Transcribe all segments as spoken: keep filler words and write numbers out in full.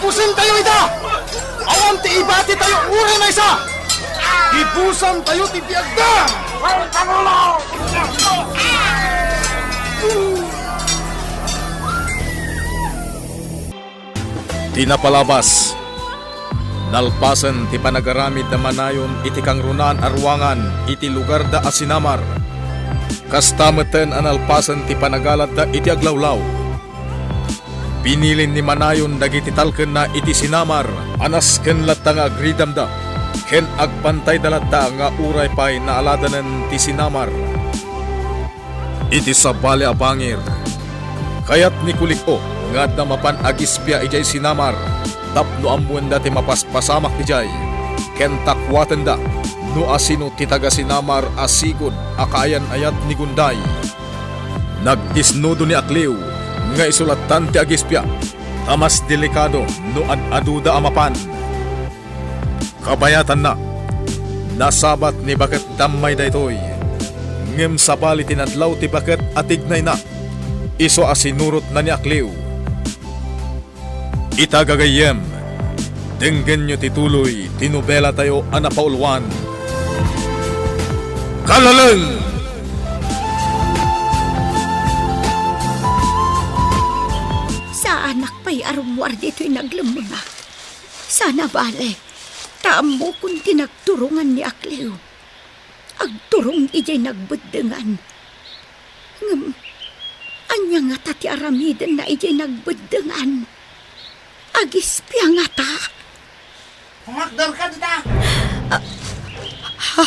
Gibusantayo ida! Awan ti ibatitayo uray maysa! Gibusantayo ti biagda! Ti napalabas, nalpasen ti panagaramid da Manayon iti kangrunaan a ruangan iti lugarda a sinamar. Kasta metten a nalpasen ti panagaladda iti aglawlaw. Binilin ni Manayon dagiti talkenna iti sinamar a nasken latta nga agridamda, ken agpantayda latta nga uray pay naaladanen ti sinamar. Iti sabali a bangir, kayat ni Kulik-o nga adda mapan agispia idiay sinamar tapno ammoenda ti mapaspasamak idiay, ken takuatenda no asino ti taga-sinamar a sigud a kaayan-ayat ni Gunday. Nagdisnudo ni Akliw nga isu lattan ti agispia, ta mas delikado no ad-aduda a mapan. Kabayatanna, nasabat ni Baket Dammay daytoy. Ngem sabali ti nadlaw ti Baket a tignayna, isu a sinurotna ni Akliw. Ita gagayyem, denggenyo ti tuloy ti nobelatayo a napauluan, Kalaleng! Saanak pay a rummuar ditoy naglemmengak. Sana bale, ta ammokon ti nagturongan ni Akliw. Agturong idiay nagbeddengan. Ngem, ania ngata ti aramidenna idiay nagbeddengan? Agispia ngata? Umakder ka dita! Ah, ha,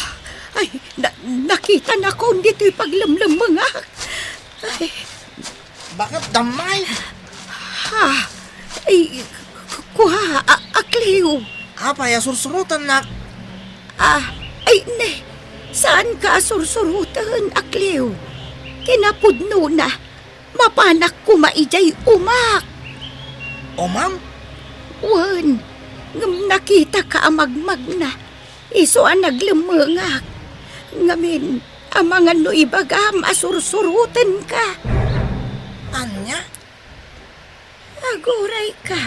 ay, na, nakitanakon ditoy paglemlemmengak. Ay. Baket Dammay? Ha? Ay, k-, kua, a, Akliw. Apay a sursurotennak? Ah, ay, ne. Saanka a sursuroten, Akliw. Kinapudnona, mapanak koma idiay umak. Umam? Wen, ngem nakitaka a magmagna. Isu a naglemmengak. Ngamin, amangan no ibagam a sursurotenka. Ania? Agurayka.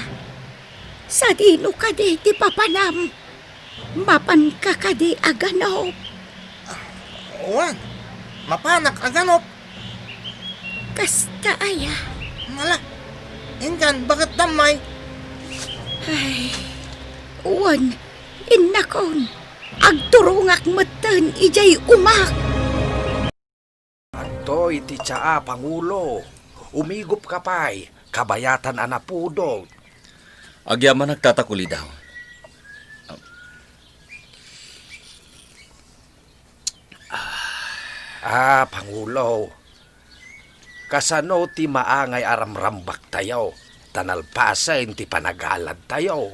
Sadino kadi ti papanam? Mapanka kadi a ganop? Wen, mapanak a ganop. Kasta aya? Ala, inkan, Baket Dammay? Ay, wen, innakon, agturongak metten idiay umak. Adtoy ti tsaa, Pangulo. Umigupka pay, kabayatan a napudot. Agyamanak, Tata Kulidaw. Ah, Pangulo, kasano ti maangay a ramrambaktayo, ta nalpasen ti panagaladtayo?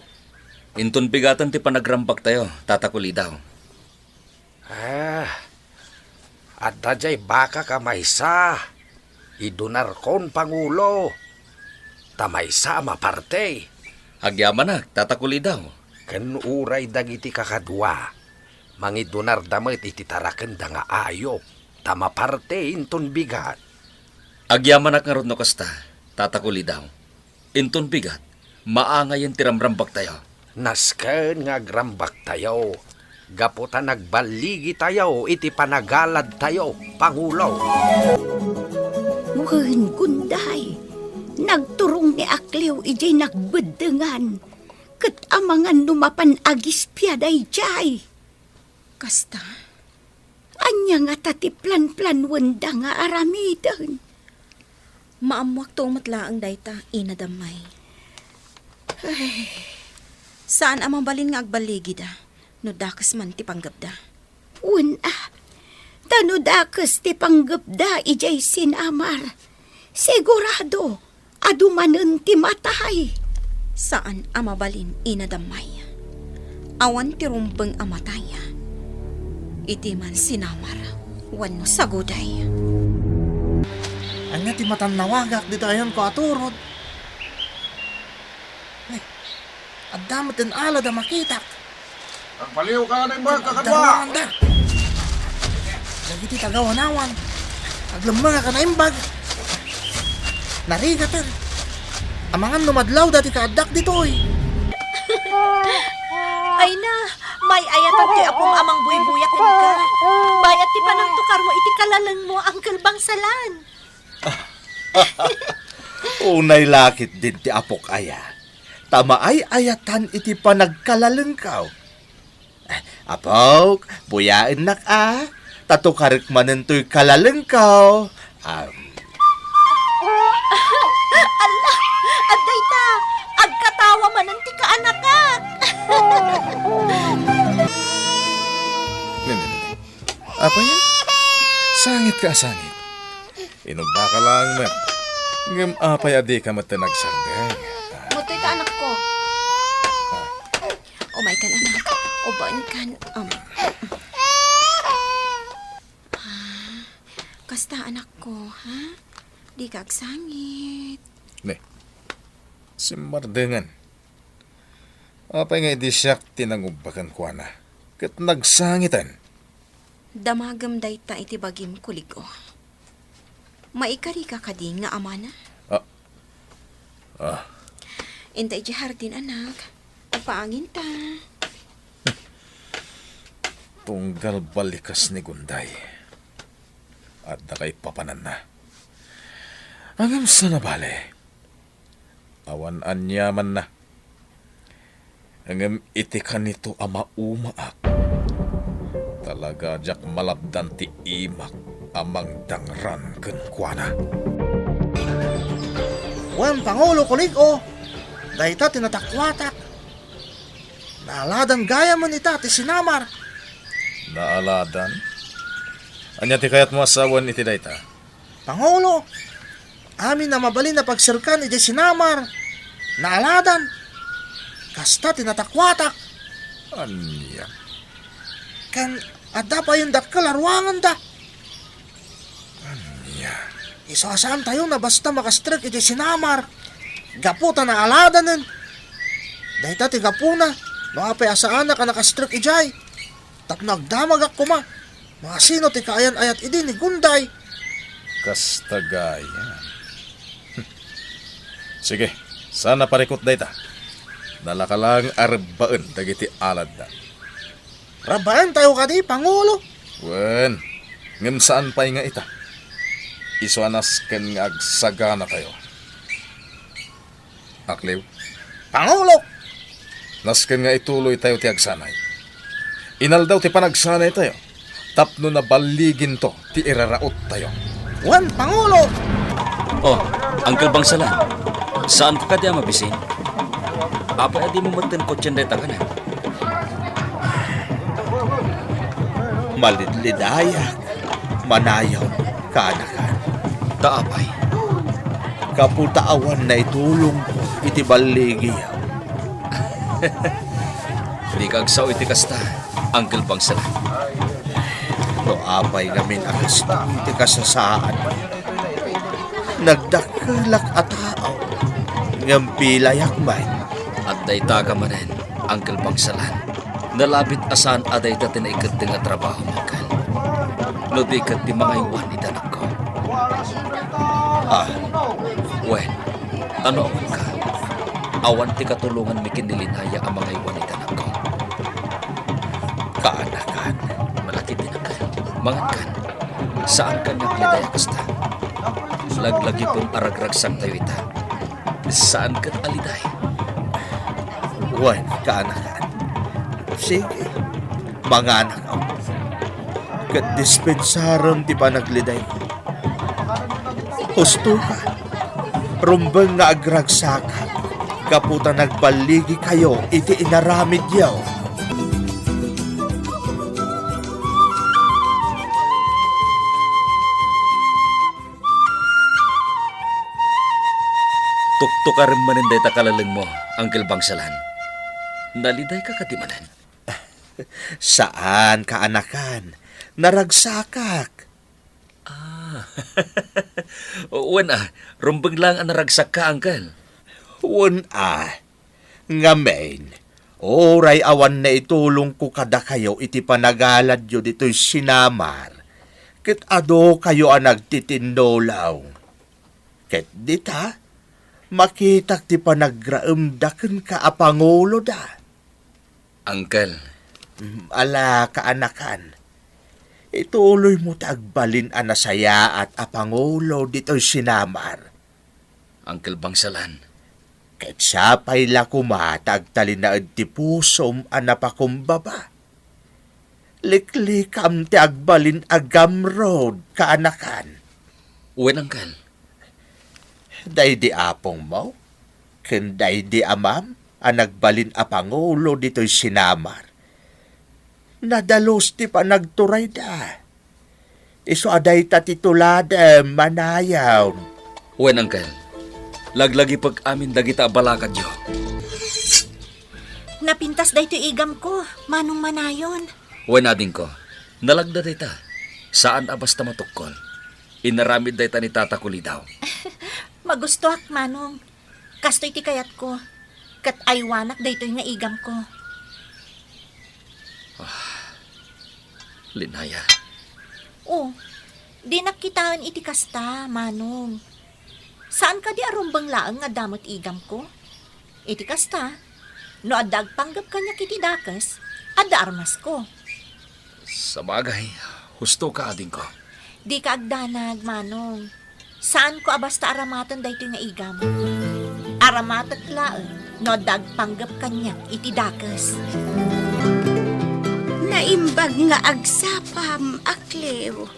Inton bigaten ti panagrambaktayo, Tata Kulidaw. Ah, adda jay bakak a maysa. Idunarkon, Pangulo, ta maysa a maparte. Agyamanak, Tata Kulidaw. Ken uray dagiti kakadua, mangidunarda met iti tarakenda nga ayup, ta maparte inton bigat. Agyamanak ngarud no kasta, Tata Kulidaw. Inton bigat, maangayen ti ramrambaktayo. Nasken nga agrambaktayo, gapu ta nagballigitayo iti panagaladtayo, Pangulo. Wen, Gunday, nagturong ni Akliw idiay nagbeddengan, ket amangan no mapan agispia daydiay. Kasta? Ania ngata ti planplanuenda nga aramiden? Maammoakto met laeng dayta, Ina Dammay. Ay, saan a mabalin nga agballigida no dakes man ti panggepda. Wen a, ta no dakes ti panggepda idiay sinamar, sigurado, adu manen ti matay. Saan a mabalin, Ina Dammay. Awan ti rumbeng a matay iti man sinamar wenno sagudey. Ania ti matannawagak dita ayonko a turod? Ay, adda met ti alad a makitak. Agpaliwka a naimbag, kakadua! Agdawanganda. Dagiti taga-Wanawan. Aglemmengak a naimbag. Narigaten. Amangan no madlawda ti kaaddak ditoy. Ay na, may-ayatan ti apom a mangbuybuya kenka. Bayat ti panangtukarmo iti kalalengmo, Uncle Bangsalan. Unay la ketdin ti apok aya, ta maay-ayatan iti panagkalalengko. Apok, buyaennak a, ta tukarek manen toy kalalengko. Am. Alla, adda ita, agkatawa manen ti kaanakak. Ne, ne, ne, ne. Apay? Sangit ka a sangit. Inubbaka laeng met. Ngem apay a dika met nagsardeng? Madtoy ta, anakko. Umay kan, anak. Ubaen kan, um. Ah, kasta, anakko, ha? Dika agsangit. Ne. Simmardengan. Apay nga idi siak ti nangubba kenkuana, ket nagsangiten? Damagem dayta iti bagim, kulig-o. Maikarika kadi nga amana? Ah. Ah. Inta idiay hardin, anak. Agpaanginta. Tunggal balikas ni Gunday, adda kaipapananna. Ngem saan a bale. Awan aniamanna. Ngem iti kanito a maumaak, talaga diak malabdan ti imak a mangdangran kenkuana. Wen, Pangulo, kulig-o, dayta ti natakuatak. Naaladan gayamen ita ti sinamar. Naaladan? Ania ti kayatmo a sawen iti dayta? Pangulo, amin a mabalin a pagserkan idiay sinamar, naaladan. Kasta ti natakuatak. Ania? Ken adda payen dakkel a ruanganda. Ania? Isu a saantayo a basta makastrek idiay sinamar, gapu ta naaladanen. Dayta ti gapuna no apay a saanak a nakastrek idiay. Tapno agdamagak koma no asino ti kaayan-ayat idi ni Gunday. Kasta gayam. Sige, saan a parikut dayta. Nalaka laeng a rebbaen dagiti aladda. Rebbaentayo kadi, Pangulo? Wen, ngem saan pay nga ita. Isu a nasken nga agsaganatayo. Akliw. Pangulo! Nasken nga ituloytayo ti agsanay. Inaldaw ti panagsanaytayo tapno naballiginto ti iraraottayo. Wen, Pangulo! Oh, Uncle Bangsalan, saanka kadi a mabisin? Apay a dimo metten kotsien dayta kanen? Malidlidayak. Manayon, kaanakan. Ta apay? Gapu ta awan naitulongko iti balligiyo. Dika agsao iti kasta, Uncle Bangsalan. No apay ngamin a kasta iti kasasaan, nagdakkelak a tao, ngem pilayak met. Adda ka manen, Uncle Bangsalan. Nalabit a saan a dayta ti naikeddeng a trabaho, Uncle. No di ket ti mangaywan iti anakko. Ah. Wen, ano awanka? Awan ti katulonganmi ken ni Linaya a mangaywan iti anakko. Kaanakan. Malakit, Uncle. Mangankan. Saankan nga aglidaya kasta. Laglagipem a ragragsaktayo ita. Saan ket a liday? Wen, kaanakan. Sige, manganak ako. Ket dispensarem ti panaglidayko. Husto ka. Rumbeng nga agragsakak gapu ta nagballigikayo iti inaramidyo. Tuktukarem manen dayta kalalengmo, Uncle Bangsalan. Nalidayka kadi manen? Saan, kaanakan. Naragsakak. Ah. Wen a, rumbeng laeng a naragsakka, Uncle. Wen a. Ngamin, uray awan naitulongko kadakayo iti panagaladyo ditoy sinamar, ket adukayo a nagtitindulong. Ket dita, Makitak ti panagraemda kenka a panguloda. Uncle. Mm, ala, kaanakan. Ituloymo ti agbalin a nasayaat a pangulo ditoy sinamar. Uncle Bangsalan. Ket sapay la koma ta agtalinaed ti pusom a napakumbaba. Liklikam ti agbalin a gamrod, kaanakan. Wen, Uncle. Daydi apongmo ken daydi amam a nagbalin a pangulo ditoy sinamar. Nadalus ti panagturayda. Isu a dayta ti tuladem, manayon. Wen, Uncle. Laglagipek amin dagita a balakadyo. Napintas daytoy igamko, Manong Manayon. Wen, adingko. Nalagda dayta. Saan a basta matukkol. Inaramid dayta ni Tata Kulidaw. Magustoak, Manong. Kastoy ti kayatko. Ket aywanak daytoy nga igamko. Ah, Linaya. Oh, dinak kitaen iti kasta, Manong. Saan kadi a rumbeng laeng nga adda met igamko? Iti kasta, no adda agpanggep kaniak iti dakes, adda armasko. Sabagay, husto ka, adingko. Dika agdanag, Manong. Saanko a basta aramaten daytoy nga igam. Aramatek laeng no adda agpanggep kaniak iti dakes. Naimbag nga agsapam, Akleo.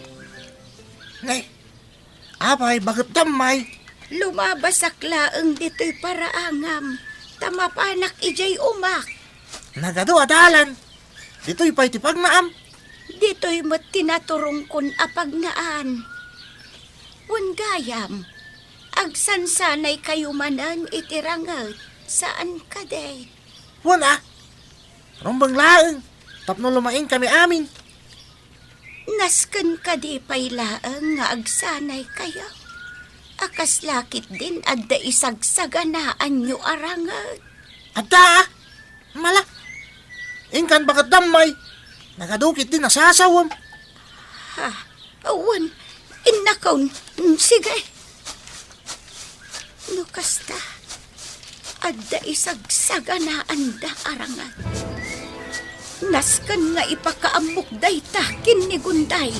Nay, apay, baket dammay. Lumabasak laeng ditoy paraangam, ta mapanak idiay umak. Nagadu a dalan. Ditoy pay ti pagnaam. Ditoy met ti naturongkon a pagnaan. Wen gayam, agsansanaykayo manen iti ranget, saan kadi? Wen a, rumbeng laeng tapno lumainkami amin. Nasken kadi pay laeng nga agsanaykayo? A kasla ketdin adda isagsaganaanyo a ranget? Adda a. Mala, inkan baket dammay. Nagadu ketdi nasasawem. Ha, wen, innakon. Mm, sige. No kasta, adda isagsaganaanda a ranget. Nasken nga ipakaammok dayta ken ni Gunday.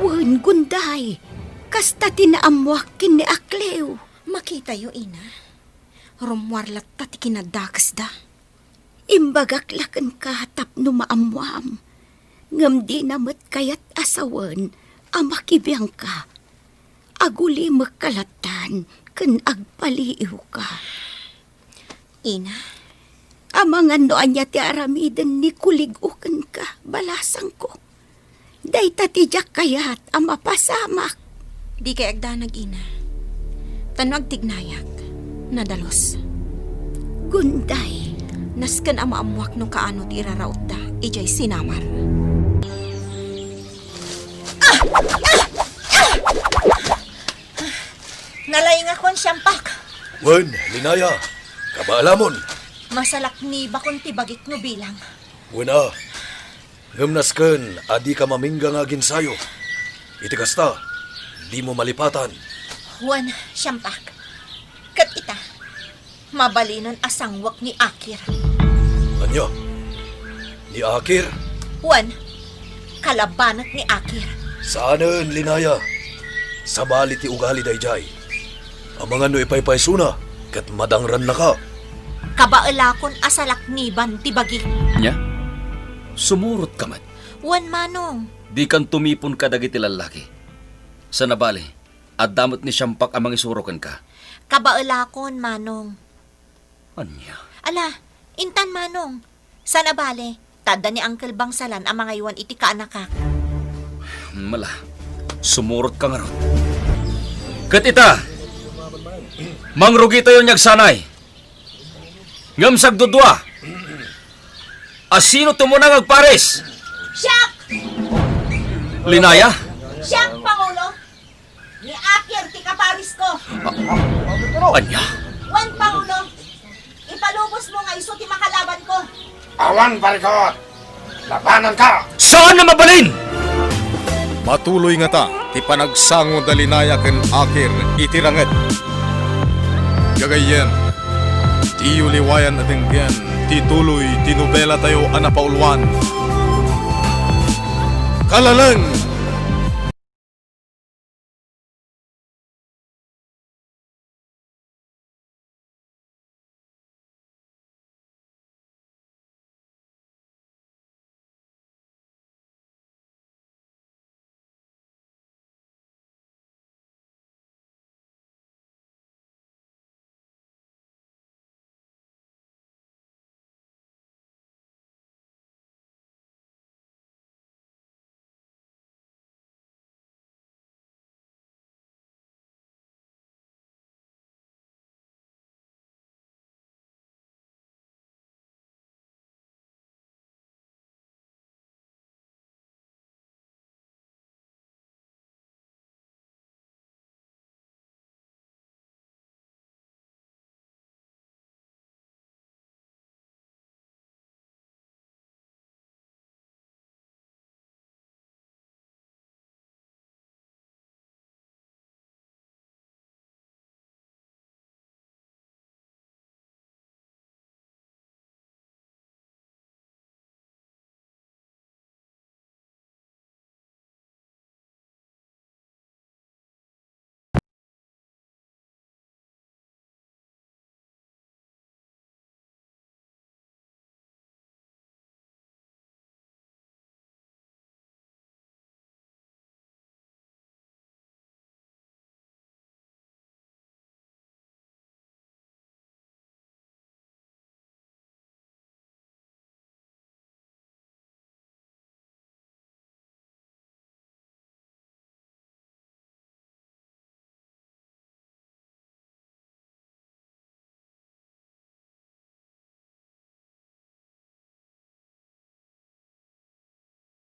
Wen, Gunday, kasta ti naammoak ken ni Akleo. Makitayo, ina. Rummuar latta ti kinadakesda. Imbagak la kenka tapno maammuam, ngem dina met kayat a sawen a makibiangka. Agulimekka lattan ken agpaliiwka. Ina? Amangan no ania ti aramiden ni kulig-o kenka, balasangko. Dayta ti diak kayat a mapasamak. Dikay agdanag, ina. Tano agtignayak. Nadalus. Gunday. Nasken a maammuak no kaano ti irarautda idiay sinamar. Nalaingakon, Siampak. Wen, Linaya, kabaelamon. Masalaknibakon ti bagik no bilang. Wen a, ngem nasken a dika mamingga nga aginsayo. Iti kasta, dimo malipatan. Wen, Siampak. Ket ita, mabalinon a sangwek ni Akir. Ania? Ni Akir? Wen, kalabanek ni Akir. Saanen, Linaya. Sabali ti ugali daydiay. Amangan no ipaypaysona ket madangrannaka. Kabaelakon a salakniban ti bagik. Ania? Sumurotka met? Wen, Manong. Dikan tumipon kadagiti lallaki. Sana bale, adda met ni Siampak a mangisuro kenka. Kabaelakon, Manong. Ania? Ala, intan, Manong. Sana bale, ta adda ni Uncle Bangsalan a mangaywan iti kaanakak. Mala, sumurotka ngarud. Ket ita, mangrugitayo ni agsanay. Ngem sagdudua, asino ti umuna nga agparis? Siak! Linaya? Siak, Pangulo! Ni Akir ti kaparisko. Ania? Wen, Pangulo, ipalubosmo nga isu ti makalabanko. Awan parikot! Labananka! Saan a mabalin! Matuloy ngata ti panagsango da Linaya ken Akir iti ranget. Gagayyem, diyo liwayan a denggen ti tuloy ti nobelatayo a napauluan. Kalaleng!